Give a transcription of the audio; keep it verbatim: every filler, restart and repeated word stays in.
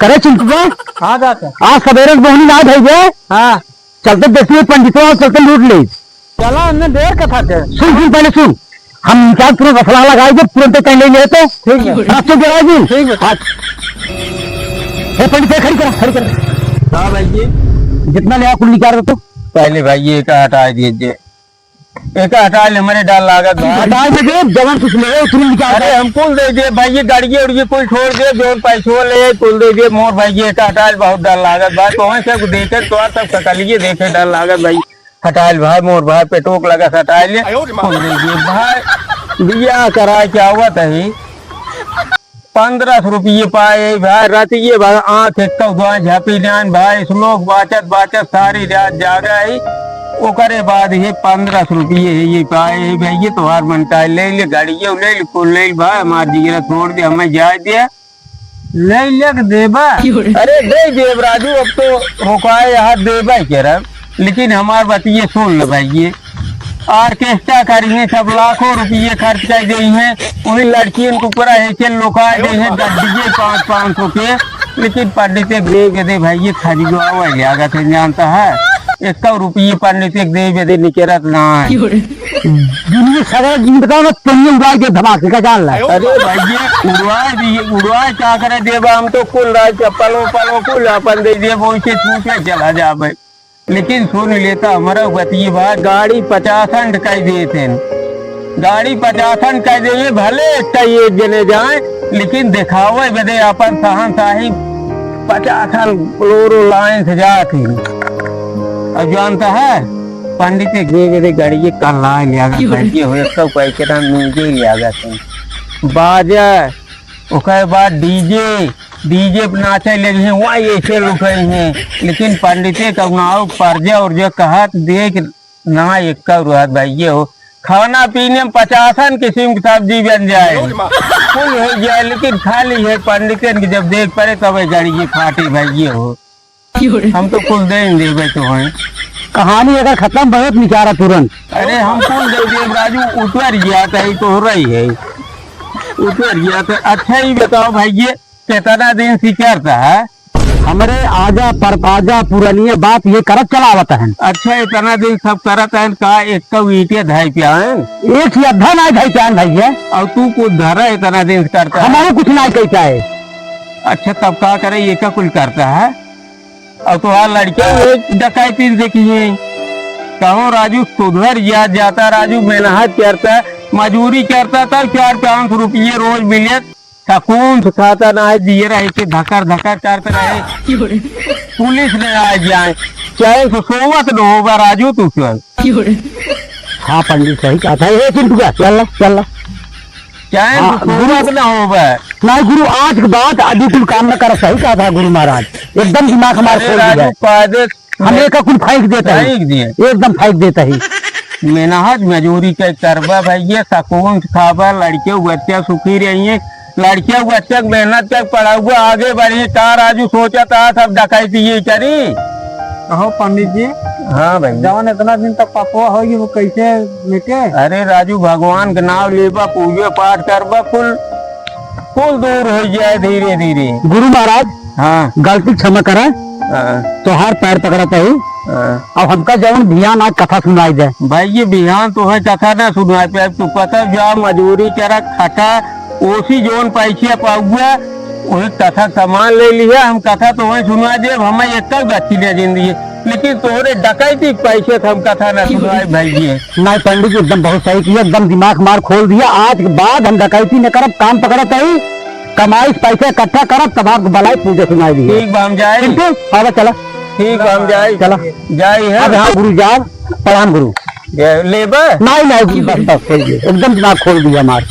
करे चिंटुआ? हाँ काका। आज सबेरे से बोहनी ना धइबे। हाँ। चलते देखती है पंडितवा, चलते लूट ले। चला, हमने देर कथा के। सुन, सुन, पहले सुन। हम इनचार्ज तुरंत रसला लगाई दे, तुरंत कहीं ले ले तो। ठीक है। रास्ते पे आई जी। ठीक है। हाँ। हे पंडित, खड़ी कर, खड़ी कर। हाँ भाई जी। जितना ले आ, कुल निकाल दे तो। पहले भाई ये का हटा दीजिए। एका हटा ले, हमरे डर लागत बा। हटा दे, जवन कुछ ले, उतरी निकाल अरे, दे। हम कुल दे दे भाई, ये गाड़िए उड़िए कुल छोड़ दे, जौन पैसो ले, कुल दे दे, मोर भाई, ये एका हटा ले, बहुत डर लागत बा। तोहन सब देखे, तोहर सब सकलिए देखे, डर लागत भाई। हटा ले भाई, मोर भाई, पेटोक लगा, हटा ले, कुल दे दे भाई। बियाह करा के आवत ही, पन्द्रह सौ रुपये पाए भाई, रतिये भर आँख एक्कौ दुआँ झपी नाइन भाई, श्लोक बाचत बाचत सारी रात जागा ही। ओकरे बाद ये पन्द्रह सौ रुपये है, ये पाए है भाई, ये तोहार मन का ले ले, गाड़िये ले ले, कुल ले ले भाई, हमार जिगरा छोड़ दे, हमें जाए दे। ले ले के देबा? अरे दे देब राजू, अब तो रोकाए यहाँ देबा ही के रह। लेकिन हमार बतिये सुन ले भाई, ये ऑर्केस्ट्रा करिहे, सब लाखों रुपये खर्च कर देइहे, उन्हीं लड़कियन के ऊपर ऐसे लुका देइहे, डड्डिये पाँच, पाँच सौ के। लेकिन पंडित एक दे के दे भाई, ये खजुआवा लागत है, जानता है, एक रुपये पंडित एक दे के दे निकरत ना है। दुनिया सगरा जिन बताओ ना, तुमने उड़ाई के धमाके का जान ला। अरे भाई, ये उड़वा दिए, उड़वा क्या करे देबा, हम तो कुल राज चप्पलों पलों कुल अपन दे दिए, वो इसे छूटे चला जाबे। लेकिन सुन लेता, हमरा बतिये बा, गाड़ी पचासन कह देते हैं। गाड़ी पचासन कह देइहे, भले एक का एक जने जाए, लेकिन दिखावे बदे अपन शहंशाही पचासन बोलेरो लाइन से जात ही। अब जानता है, पंडित के गे बदे गाड़ी ये कल लाए लिया गया, क्यों रे? ये हो, एक सौ पैकेट हम नीचे ही लिया गया थे। बाजा, ओकर बाद डीजे, डीजे पे नाचे लगे हैं, वहाँ ऐसे रुके हैं। लेकिन पंडिते का नाव परजा उर्जा कहत देख ना, एक का रुआत भाई ये हो। खाना पीने में पचासन किस्म की सब्जी बन जाए, कुल हो जाए, लेकिन खाली है पंडितन की जब देख पड़े तब ये गाड़ी ये फाटे भाई ये हो। हम तो कुल दे ही देबे तो हैं। कहानी अगर खत्म भय तो निकारा तुरंत। अरे हम कुल दे देब राजू, उतर गया था, ये तो हो रही है, उतर गया था। अच्छा ही बताओ भाई, ये कितना दिन से करता है? हमरे आजा परपाजा पुरनिया बात ये करत चलावत हन। अच्छा, इतना दिन सब करत हन, का एक तो ईंटे धाई पे आए? एक ही अद्धा ना धाई पे आन भैया। और तू कुछ धरा इतना दिन से करता है? हमारे कुछ ना कहता है। अच्छा, तब का करे, ये का कुल करता है? अब तो आ लड़के हुए डकैती देखिए। कहो राजू सुधर जा, जाता राजू मेहनत करता, मजूरी करता, तब चार पाँच सौ रुपये रोज मिले, सकून से खाता ना है, जिए रहे के धकर धकर करते रहे। पुलिस ने आ जाए, चैन से सोवत न होबा राजू तू चल। हाँ पंडित सही कहा था, ए चिंटुआ, चल ला, चल ला। चैन हाँ, से सोवत गुरु। न होबा। नहीं गुरु, आज के बाद अभी कुल काम न कर, सही कहा था गुरु महाराज, एकदम दिमाग हमार अरे खोल दिया। राजू, कायदे हम एक कुल फेंक देता है। फेंक दिए। एकदम फेंक देता है। मेहनत मजूरी के करबा भैया, सकून से खाबा, लड़के बच्चे सुखी रहिए, लड़के बच्चे के मेहनत के पढ़ाउबा, आगे बढ़िए। का राजू सोचत है सब डकैती ये करी? कहो पंडित जी। हाँ भाई। जवन इतना दिन तक पपवा होगी वो कैसे मिटे? अरे राजू, भगवान के नाम लेबा, पूजा पाठ करबा, कुल कुल दूर हो जाए धीरे धीरे। गुरु महाराज, हाँ। गलती क्षमा करा, हाँ। तोहार पैर पकड़त है। हाँ। अब हमका जौन बिहान आज कथा सुनाई दे। भाई ये बिहान तो है कथा ना सुनाए पे, अब तू पता जा मजूरी करा, खटा, ओसी जौन पैसे पाउआ, वही कथा सामान ले लिया, हम कथा तो वही सुना दे, हमें एक कल बच्ची ले जिंदगी। लेकिन तोहरे डकैती के पैसे से हम कथा ना सुनवाए भाई जी। नहीं पंडित जी, एकदम बहुत सही किया, एकदम दिमाग मार खोल दिया। आज के बाद हम डकैती न करब, काम पकड़त ही, कमाई से पैसा इकट्ठा करब, तब आपको बलाई पूजा सुनाई दी। ठीक बा, हम जाए। चिंटू, आवा चला। ठीक बा, हम जाए। चला। जाए है। अब हाँ गुरु जाओ, प्रणाम गुरु। ये लेबे? नहीं, नहीं गुरु, बस, बस, सही है। एकदम दिमाग खोल दिया हमार।